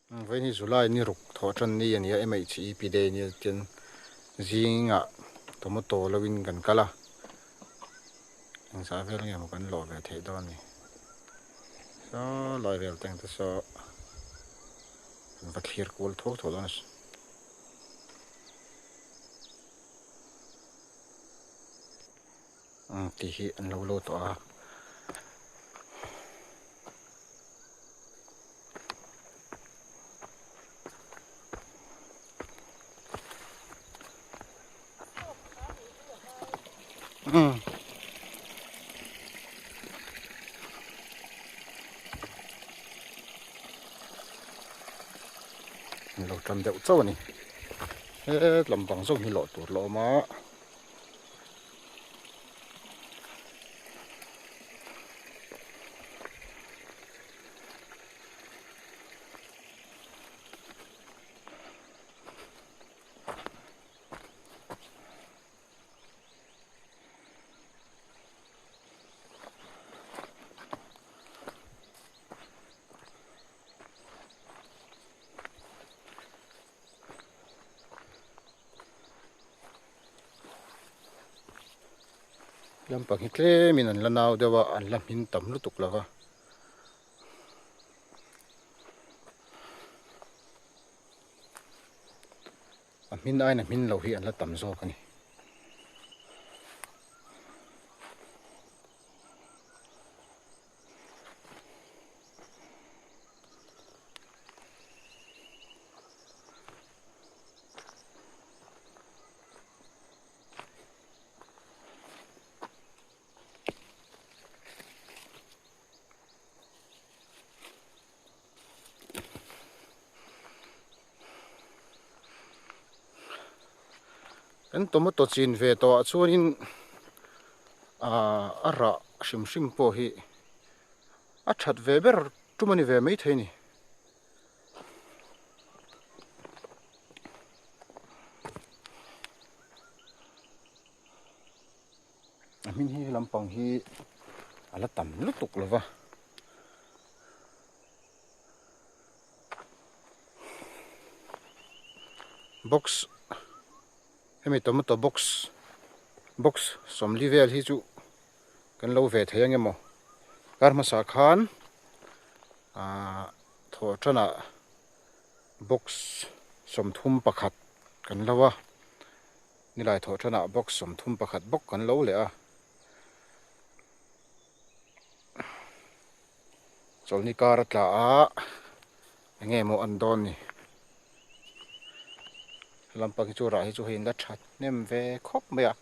Vawiin hi July ni ruk thawh tan ni a ni a, MHEP day a nia chuan zingah tomato lo in kan kal a, engzah vel nge maw kan lawh ve theih dawn a ni. Saw lai vel te ang te saw kan va thlir kual thuak thuak dawn a ni. Tih hi an lo lo tawh a. An lo tan deuh chauh a ni. He lampang zawng hi lawh tur la awm a. Lampang hi tlemin an la nau deuh a an la hmin tam lutuk lo va. A hmin aiin a hmin lo hi an la tam zawk a ni. Kan tomato chin ve tawh ah chuanin aaa a rah hrim hrim pawh hi a that ve ber tum a ni ve maithei a ni. A hming hi lampang hi a la tam lutuk lo va. Box hemi tomato box box sawmli vel hi chu kan lo ve thei ang emaw kar hmasa khan ahh thawhtanah box sawmthum pakhat kan lo a. Nilai thawh thanah box 31 bawk kan lo leh a, chawlhni kar a tla a, eng nge maw an dawn ni. Lampang hi chu rah hi chu hei in la tha hnem ve khawp mai a,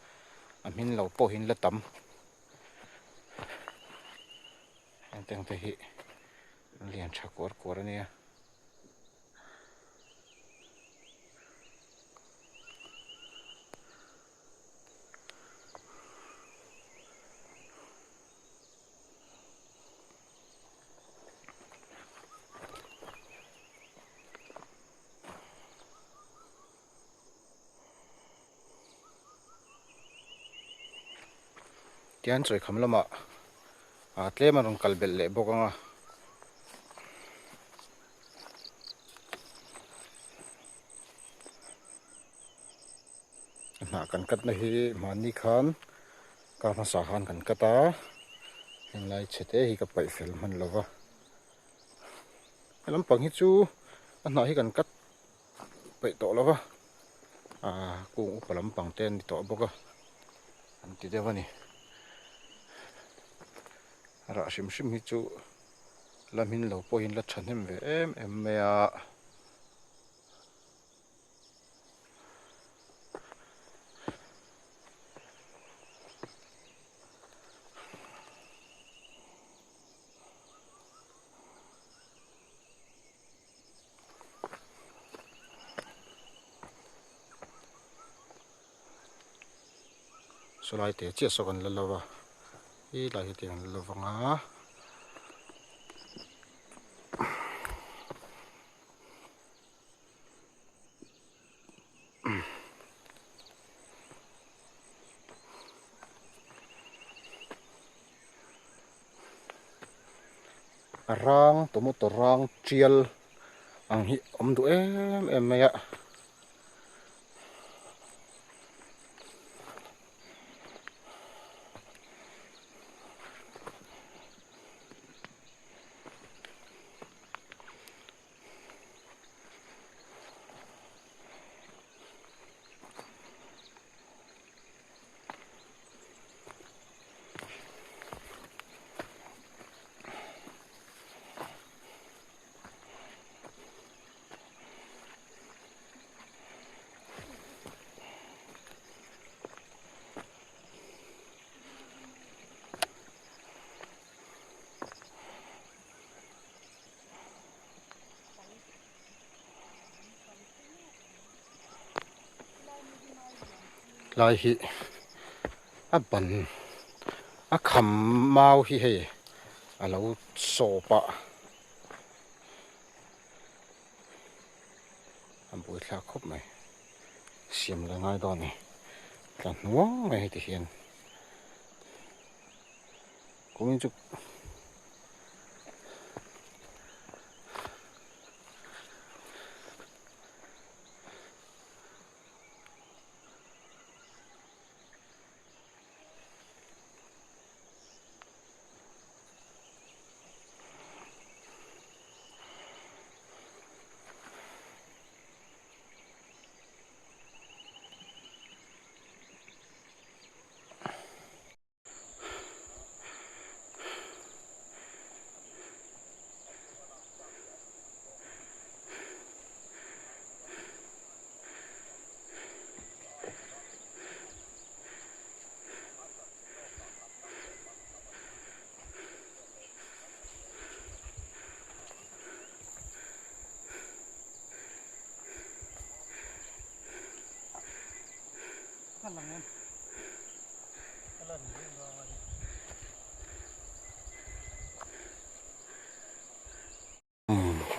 a hmin lo pawh hi in la tam. Heng te ang te hi an lian tha kuar kuar a nia. Tian chawikham lamah ah tlem a rawn kal belh leh bawk ang a. Hnah kan cut na hi mahni khan kar hmasa khan kan cut a henglai chhe te hi ka paih fel hman lo va he lampang hi chu a hnah hi kan cut peih tawh lo va ah kung upa lampang te an ni tawh bawk a an ti deuh a ni rah hrim hrim hi chu. La hmin lo pawhin la thahnem ve em em mai a. Sawlai te chiah saw kan la lo va he lai hi tiang an la lo vang a. A rang tomato rang tial. Ang hi awm duh em em mai a. Lai hi a ban a kham mau hi hei a lo sawp a. A buaithlak khawp mai siam la ngai dawn a ni tla hnuang mai heti hian kawngin chu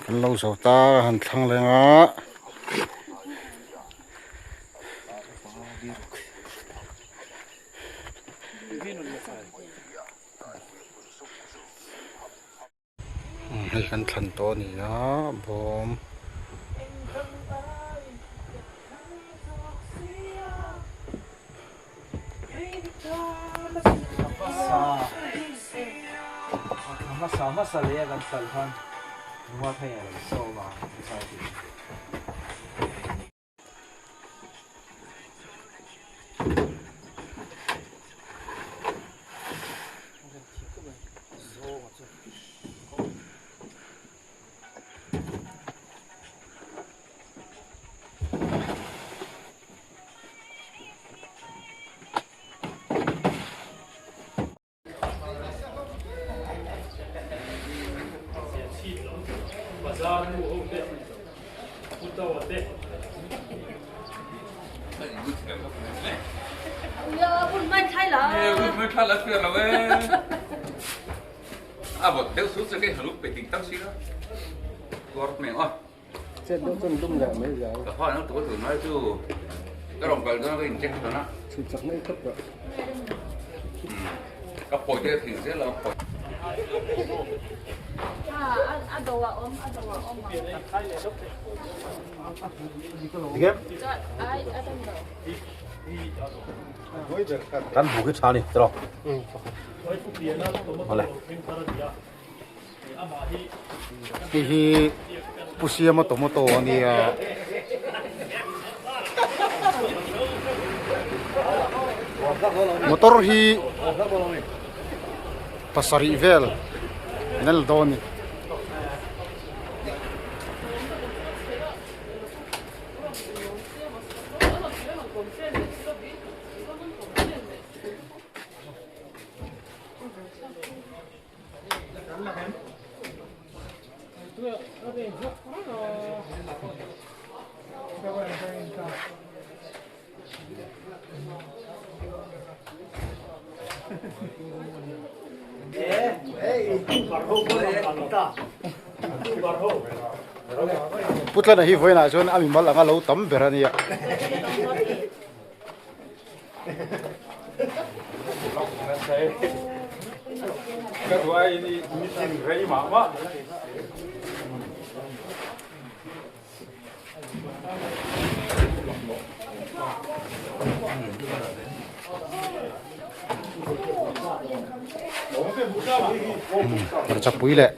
Kan lo zo ta han thlang leng a. Hei kan thlan tawh a ni a bawm. Kan bu khi tha ni tro. Ole. Hei hi Pu Siama tomato a nia. Motor hi pasarih vel an la dawn a ni. Putlana hi vawiinah chuan a mimal anga lo tam ber a nia. Hmarchapui leh